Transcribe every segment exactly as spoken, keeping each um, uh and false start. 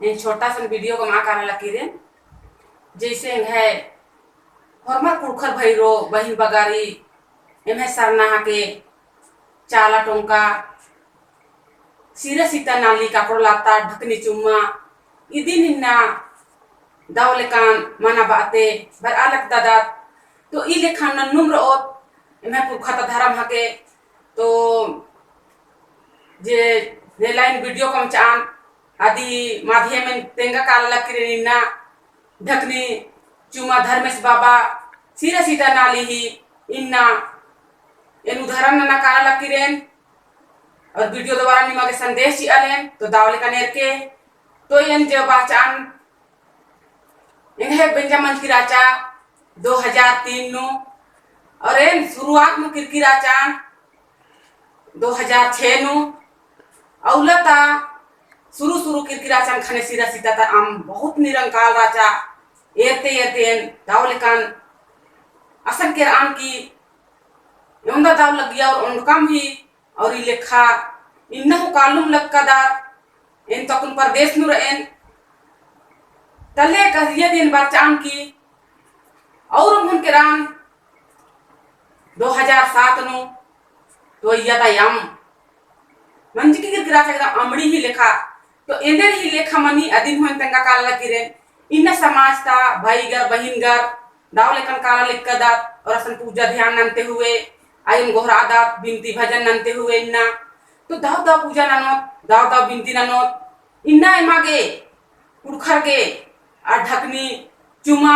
एन छोटा सन video कमआ काला लकिरेन। जैसे एंग्है होरमर कुँड़ुख़र भइरो बहिन बगारी एम्है सरना हके चाला टोंका, सिरा सीता नाली काकड़ो लाता ढकनी चुम्मा इदिन इन्ना दव लेकान मना बाते बरआ लगदत। तो ई लेखान नन्नुम रओत एम्है पुरखा ता धरम हके। तो जे नेला एन video कमचआन अदी माध्यम एन तेंगा काला लकिरेन इन्ना ढकनी चुमा धर्मेस बाबा सिरा सीता नाली ही इन्ना एन उदाहरण नना काला लकिरेन और video द्वारा निमा गे संदेश चिआलेन। तो दव लेकान एरके तो एन जे बाचआन एंग्है बेंजा मंजकी रहचा दो हजार तीन नू और एन शुरुआत नू किरकी रहचन दो हजार छह नू। अउला ता शुरू शुरू किरकी रहचन खने सिरा सीता ता अम्म बहुत निरंकाल रहचा। एरते एरते एन दव लेकान असन केरआन की एवंदा दव लग्गिया और ओंडकम ही और ई लेखा इन्ना हूँ कालुम लक्कदर। एन तो अक्कुन परदेस नू रएन। तले कहिया दिन बरचआन की और उन्हन केरआन दो हजार सात नू तो इया ता अम्म मंजकी किरकी रहचा एकदम अमड़ी ही लेखा। तो एन्देर ही लेखा मनी अदिन हूँ एन तेंगा काला लकिरेन। इन्ना समाज ता भाईगर बहिनगर दव लेकन काला लक्कदत और असन पूजा ध्यान नन्ते हुए, आयम गोहरादत, बिनती भजन नन्ते हुए इन्ना। तो दव दव पूजा ननोत, दव दव बिनती ननोत, इन्ना एमा गे, कुँड़ुख़र गे, आ ढकनी चुमा,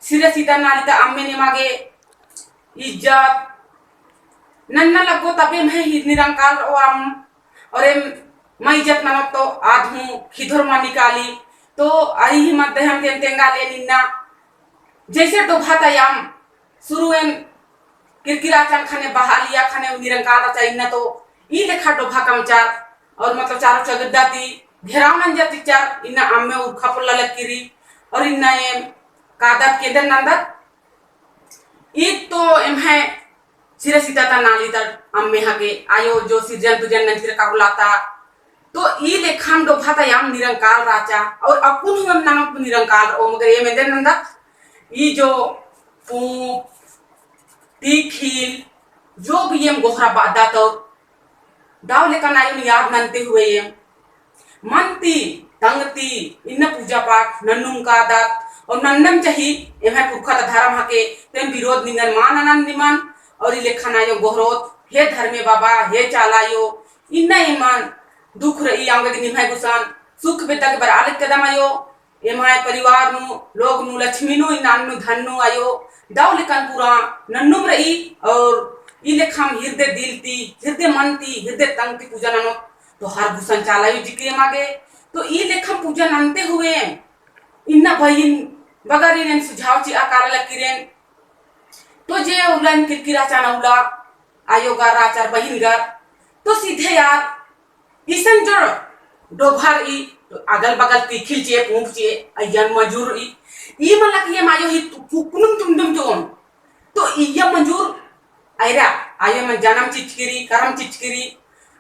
सिरा सीता नाली ता अम्मेन एमा गे इज्जत नन्ना लग्गो तबे एम्है ही निरंकाल रओ अम्म। और एम मल इज्जत ननोत तो आद हूँ खिधोर मनी काली। तो अई ही माध्यम ती एन तेंगालेन इन्ना जैसे डोभा ता अम्म शुरू एन किरकी रहचन खने बहालिया खने निरंकाल रहचा इन्ना तो ई लेखा डोभा कमचर और मतलब चारो चगड्डा ती घेराव नंजर चिच्चर इन्ना अम्मे उरखा पोल्ला लक्की रई। और इन्ना एम कादत केन्देर नन्दत ईद तो एम्है सिरा सीता ता नाली ता अम्मे हके आयो जो सिरजन तुजन नंजर काकुलाता। तो ई लेखाम डोभा ता अम्म निरंकाल रहचा और अक्कुन हूँ एम ननोत निरंकाल रओ मगर एम एन्देर नन्दत ई जो पूंप तीखिल जो भी एम गोहरा बअदत और दव लेकन आयोन याद नन्ते हुए एम मन ती तंग ती इन्ना पूजा पाठ नन्नुम कादत और नन्नम चाही। एम्है पुरखा ता धरम हके तो एम विरोध निंगन मा ननन निमन। और ई लेखन आयो गोहरोत हे धर्मे बाबा हे चाला आयो इन्ना एमन दुख रई अवंगे निम्है गुसन सुख बेद्दा गे बरआ लक्कदम आयो। एम्है परिवार नू, लोग नू, लक्ष्मी नू, इन्ना अन्न नू, धन नू आयो, दव लेकन पूरा नन्नुम रई, और ई लेखाम हिरदे दिल ती, हिरदे मन ती, हिरदे तंग ती पूजा ननोत, तो हर गुसन चाला आयो जिके एमा गे, तो ई लेखाम पूजा नन्ते हुए, इन्ना बहिन बगरिन एन सुझाव चिआ काला लक्की रेन, तो जे उलन किरकिरा चाना उला, आयो गर, आचर बहिन गर, तो सीधे यार, इसन जो डोभा रई, तो अगल बगल तीखिल चिए, पूंप चिए, अइयन मजूर रई। ई मला कि एम आयो ही तु-, कुकनुम तुमदुम चोन। तो इया मजूर अइरा, आयो मन जनम चिचकी रई, करम चिचकी रई।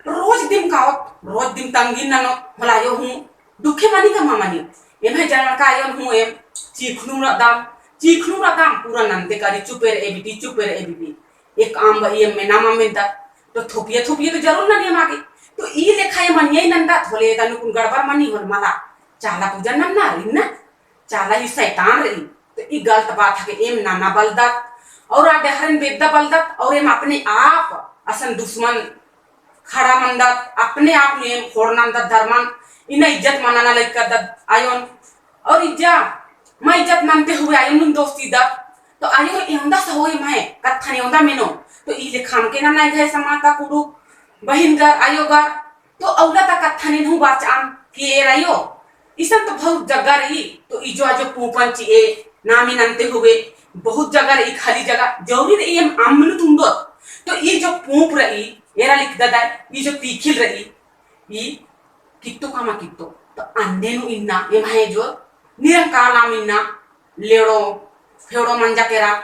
रोज दिम काओत, रोज दिम तंगीन ननोत, मला आयो हूँ, दुखे मनी का मा मनी। एम्है जनम का आयो हूँ एम, चीखनुम रअदम, चीखनुम रअदम, पूरा नन्ते करी, चुपेर ए बिटी, चुपेर ए बिटी। एक आम बई एम मेना मा मेनदत, तो थोपिया थोपिया तो जरूर ननी एमा गे। तो ई लेखा एम अन्याय नन्दत होले, तनु कुन गड़बड़ मनी होल मला। चाला पूजा नन्ना रई ना, चाला ही शैतान रई। तो ई गलत बात हके एम नना बलदत, और आ डहरेन बेद्दा बलदत, और एम अपने आप असन दुश्मन खड़ा मन्दत, अपने आप नू एम खोड़ नन्दत धर्मन, इन्ना इज्जत मनाना लइक्कदत आयोन, और इज्जा, मा इज्जत नन्ते हुए आयोन नू दोस्ती दत, तो आयो एवंदा सहोई महे, कत्थन एवंदा मेनो, तो ई लेखाम के नन्ना इधर समाता कुड़ुक, बहिन गर, आयो गर, तो अउला ता कत्थन एन हूँ बाचआन, कि एर आयो, इसन तो बहुत जगह रई, तो ई जो आजो पूंपन चिए, नामे नन्ते हुए, बहुत जगह रई, खाली जगह, जरूरी रई एम अम्म नू तुन्दोत, तो ई जो पूंप रई, एरा लिखदत आय, ई जो तीखिल रई, ई कित्तो कामा कित्तो। तो अन्ने नू इन्ना, एम्है जो निरंकाल आम इन्ना, लेड़ो, फेड़ो मंजा केरा।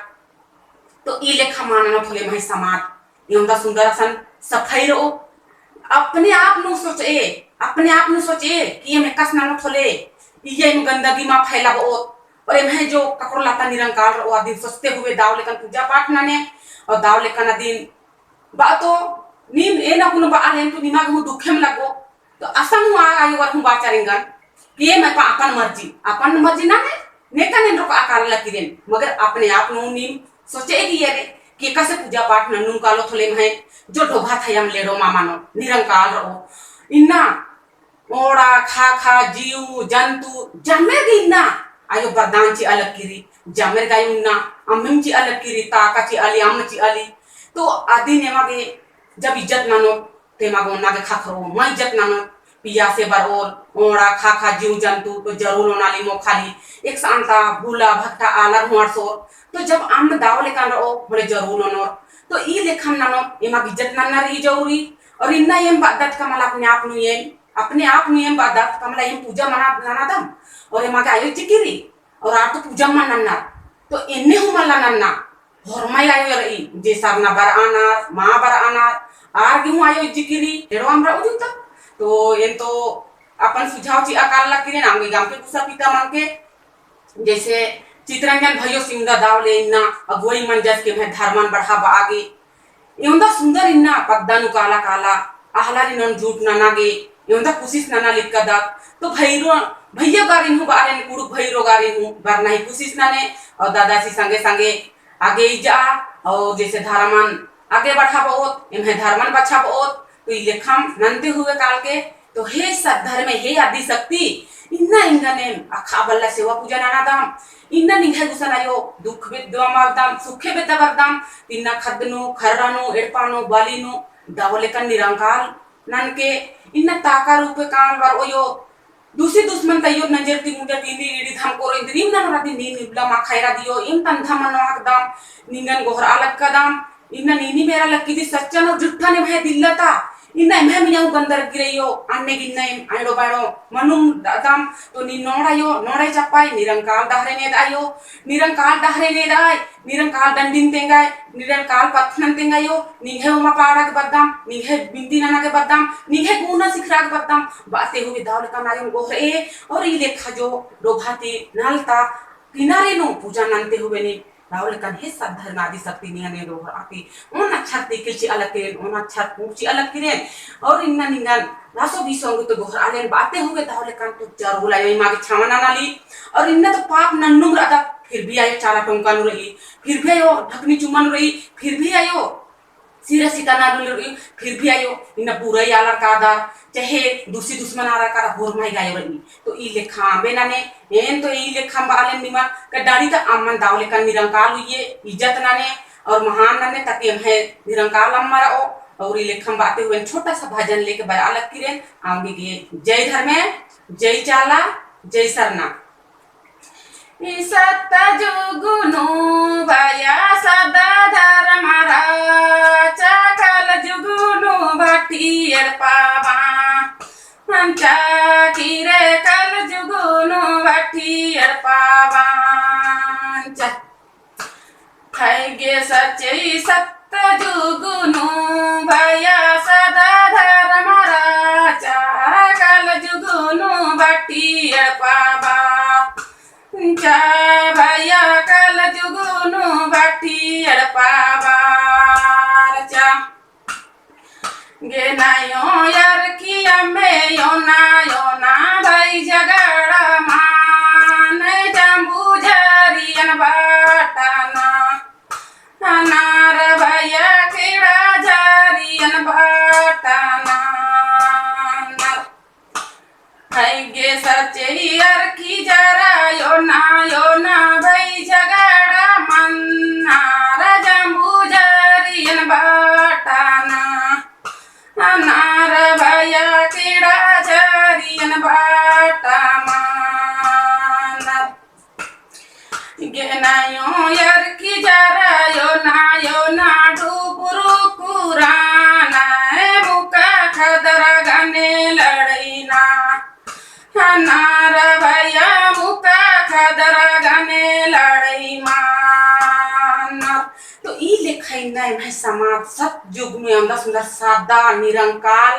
तो ई लेखा मानना थोले एम्है समाज, एवंदा सुन्दर असन सफाई रओ। अपने आप नू सोचए, अपने आप नू सोचे कि एम एकासे ननोत होले, इय्या एम गंदगी मा फैलाबओत, और एम्है जो ककड़ो लता निरंकाल रओ, अदिन सोचते हुए दव लेकन पूजा पाठ नने, और दव लेकन अदिन बा तो नीम एन अक्कुन बआ लेन तो निमा गे हूँ दुखेम लगो। तो असन हूँ आ आयो बर हूँ बाचर एंगन कि एम अपन मर्जी, अपन मर्जी नने, नेकन एन रोकआ काला लकिरेन, मगर अपने आप नू नीम सोचे कि एरे, कि एकासे पूजा पाठ नन्नुम कालोत होले एम्है जो डोभा थयम लेड़ो मा मनो, निरंकाल रओ। इन्ना ओड़ा, खाखा, जीव, जंतु, जम्मेर गे इन्ना आयो बरदान चिआ लकिरी, जम्मेर गे आयो इन्ना अम्मम चिआ लकिरी, ताका चिआ ली, अम्म चिआ ली। तो अदिन एमा गे जब इज्जत ननोत, तो एमा गे ओना गे ख़क्खरो, मा इज्जत ननोत, पियासे बरओल, ओड़ा, खाखा, जीव, जंतु, तो जरूल ओना ली, मोख़ा ली, एकसांता, भूला, भगटा, आलर हूँ अंड़सोर। तो जब अम्म दव लेकन रओ, होले जरूल ओनोर। तो ई लेखम ननोत, एमा गे इज्जत नन्ना रई जरूरी, और इन्ना एम बअदत का मला अपने आप नू एम, अपने आप नू एम बअदत का मला एम पूजा मना ननादम, और एमा गे आयो जिकिरी, और आर तो पूजा मल नन्ना, तो एन्ने हूँ मला नन्ना, होरमय आयो रई, जे सरना बरआनर, मा बरआनर, आर गे हूँ आयो जिकिरी, एड़ो अम्म रओ जूता। तो एन तो अपन सुझाव चिआ काला लकिरेन, अमगे गमके गुसा पिता मनके, जैसे चितरंजन भैयो सिंगा दव ले इन्ना अगुवाई मंजस के एम्है धर्मन बढ़ाबआ गे। एवंदा सुंदर इन्ना पद्दा नू काला काला, अहलारिन जूट नना गे, एवंदा कोशिश नना लिक्कदत। तो भैरो, भैया गारिन हूँ बअरेन, कुँड़ुख़ भैरो गारिन हूँ बरना ही कोशिश नने, और दादासी संगे संगे आगे इजा, और जैसे धर्मन आगे बढ़ाबओत, एम्है धर्मन बछाबओत, तो ई लेखम नन्ते हुए काल के, तो हे सत धर्मे, हे आदि शक्ति, इन्ना एंगन एम अख़आ बल्ला सेवा पूजा ननादम, इन्ना निंग्है गुसन आयो दुख बेद्दा मलदम, सुखे बेद्दा बरदम, इन्ना ख़द्द नू, ख़र्रा नू, एड़पा नू, बाली नू, दव लेकन निरंकाल ननके, इन्ना ताका रूपे कान बरओ यो, दुसी दुस्मन तइयो नजर ती मुंडा ती नी इड़ी धमकोर इन्द्रिम ननोर अदिन नीन इबला मा खैरा दियो, एम तंधा मनो हकदम, निंगन गोहरा लक्कदम, इन्ना नीनी मेरा लक्की दी सच्चन और झुट्ठन एम्है दिल्ला ता, इन्ना एम्है मियाँ गंदर गिरइयो, अन्ने गिन्ना एम आइड़ो बाइड़ो मनुम ददम, तो नी नोड़ायो, नोड़ाय चप्पाय, निरंकाल डहरे नेद आयो, निरंकाल डहरे नेद आय, निरंकाल डंडिन तेंगाय, निरंकाल पत्थनन तेंगायो, निंग्है ओमा पाड़ा के बरदम, निंग्है बिनती नना के बरदम, निंग्है गुना सिखरा के बरदम, बाते हुए दव लेकन आयोन गोहरे, और ई लेखा जो डोभा ती नल ता किनारे नू पूजा नन्ते हुए नी, दव लेकन हे सत धर्म आदि शक्ति निंगन एन गोहराती, ओन अक्षर ती किल चिआ लक्किरेन, ओन अक्षर पूर चिआ लक्किरेन, और इन्ना निंगन रासो बीसो अंगु तो गोहरा लेन बाते हुए दव लेकन तो जरूर आयो इमा गे छामा नना ली, और इन्ना तो पाप नन्नुम रअदत, फिर भी आयो चाला टोंका नू रई, फिर भी आयो ढकनी चुम्मा नू रई, फिर भी आयो सिरा सिता नू रई, फिर भी आयो इन्ना बुराई आलर कादर, चाहे दुसी दुस्मन आलर कादर, होरमाय गे आयो रई। तो ई लेखा अम्बे नने, एन तो ई लेखा अम्बा आलेन निमा का डाड़ी ता अम्मन दव लेकन निरंकाल उइये, इज्जत नने और महान नने, ताकि एम्है निरंकाल अम्मा रओ। और ई लेखा अम्बा आते हुए छोटा सा भजन लेके बरआ लक्किरेन, अवंगे गे जय धर्मे, जय चाला, जय सरना। ई सत्ता जुगुनु बया सदा धर्मरा, चाकल जुगुनु भट्टी एड़पा बा। अंचा किरे कल जुगुनु भट्टी एड़पा बा। अंचा। है गे सच्चई सत्त जुगुनु बया सदा धर्मरा, चाकल जुगुनु भट्टी एड़पा बा। चा बया कल जुगुनु भट्टी एड़पा बा। चा। गे नायो यार की अम्मे योना, योना भाई झगड़ा मान, जम्बू झरियन बाटना। अनार भैया केड़ा झरियन बाटना। है गे सच्चई अरखी जरा, योना, योना भाई झगड़ा मन्ना, जम्बू झरियन बाटना। अनार भैया केड़ा झरियन बाटना। गे नायो अरखी जरा, योना, योना डुबुरु कुराना, मुका खदरा गने लड़ैना। अनार भैया मुका खदरा गने लड़ै मानर। तो ई लेखा इन्ना एम्है समाज सत जुगुनु एवंदा सुंदर सादा निरंकाल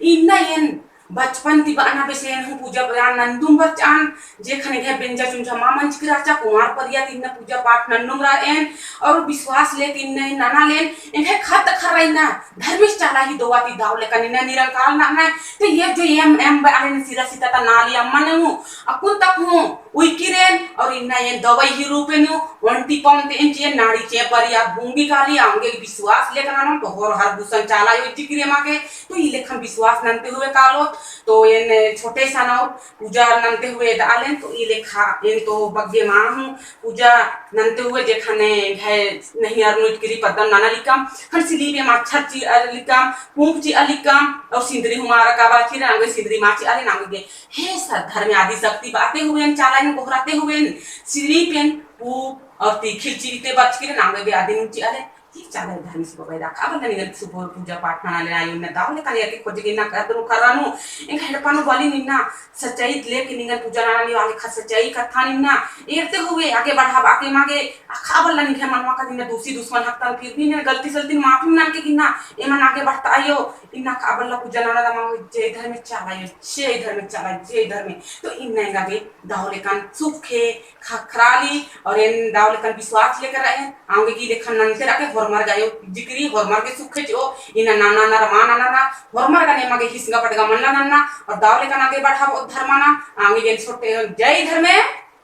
इन्ना एन बचपन ती बअना बेसे एन हूँ पूजा पाठ नन्दुम बरचन, जे खने गे बेंजा चुंझा मा मंजकी रहचा, कुमार परिया ती इन्ना पूजा पाठ नन्नुम रअन, और विश्वास लेके इन्ना नना लेन, एंग्है खद्द खर्रा इन्ना धर्मेस चाला ही दोवा ती दव लेकन इन्ना निरंकाल नना, ते ये जो एम, एम बआलेन सिरा सिता ता नाली अम्मा ननु, अक्कुन तक हूँ उइकिरेन, और इन्ना एन दवाई ही रूपे नू ओंटी पौन ते एन चिए नाड़ी चे परिया भूंगी काली, अवंगे विश्वास लेकन ननोन, तो होर हर गुसन चाला अयो जिकिरे मागे, तो ई लेखन विश्वास नन्ते हुए कालोत, तो एन छोटे सन और पूजा नन्ते हुए एदआलेन, तो ई लेखा एन तो बग्गे मा हूँ पूजा नन्ते हुए जे खने घय नहीं अरनुइत किरी पद्दन नना लिकम, खन सिली बे माछर चिआ लिकम, पूंप चिआ लिकम, और सिंदरी हुमारा काबा चिरे, अवंगे सिंदरी मा चिआलेन, अवंगे हे सत धर्मे आदि शक्ति बाते हुएन, चालाइन गोहराते हुएन, सिरी पेन पूंप और तीखिल चिते बचकिरे नाम बे आदि नुम चिआले, ठीक चाला धर्मे से बबाई रखा, बल्ला निंगन सुबह पूजा पाठ नना ले आयो न दाव ले कनिया के खोजे के ना कर दनु करानु, एंग्है एड़पा नू बली निन्ना सच्चाई लेके निंगन पूजा नना ले आले खा सच्चाई कत्था निन्ना, एरते हुए आगे बढ़ाबआ के मागे, अखा बल्ला निंग्है मनवा का निन्ना दूसी दुश्मन हकतन फिर भी निन्ना गलती सलती माफी ननके किन्ना, एमन आगे बढ़ता आयो, इन्ना खा बल्ला पूजा नना दा मागे जय धर्मे चाला आयो, जय धर्मे चाला, जय धर्मे। तो इन्ना एंगा गे दव लेकन सुखे, खखराली, और एन दव लेकन विश्वास लेकर रहे, अवंगे की लेखन नन्ते रखे, होरमर गा अयो जिकिरी, होरमर गे सुखे चिओ, इन्ना नना नर मा नना ना, होरमर गा नेमा गे हिसगा पटगा मल्ला नन्ना, और दव लेकन आगे बढ़ाबओ धर्मना, अवंगे एन छोटे जय धर्मे,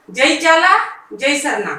जय चाला, जय सरना।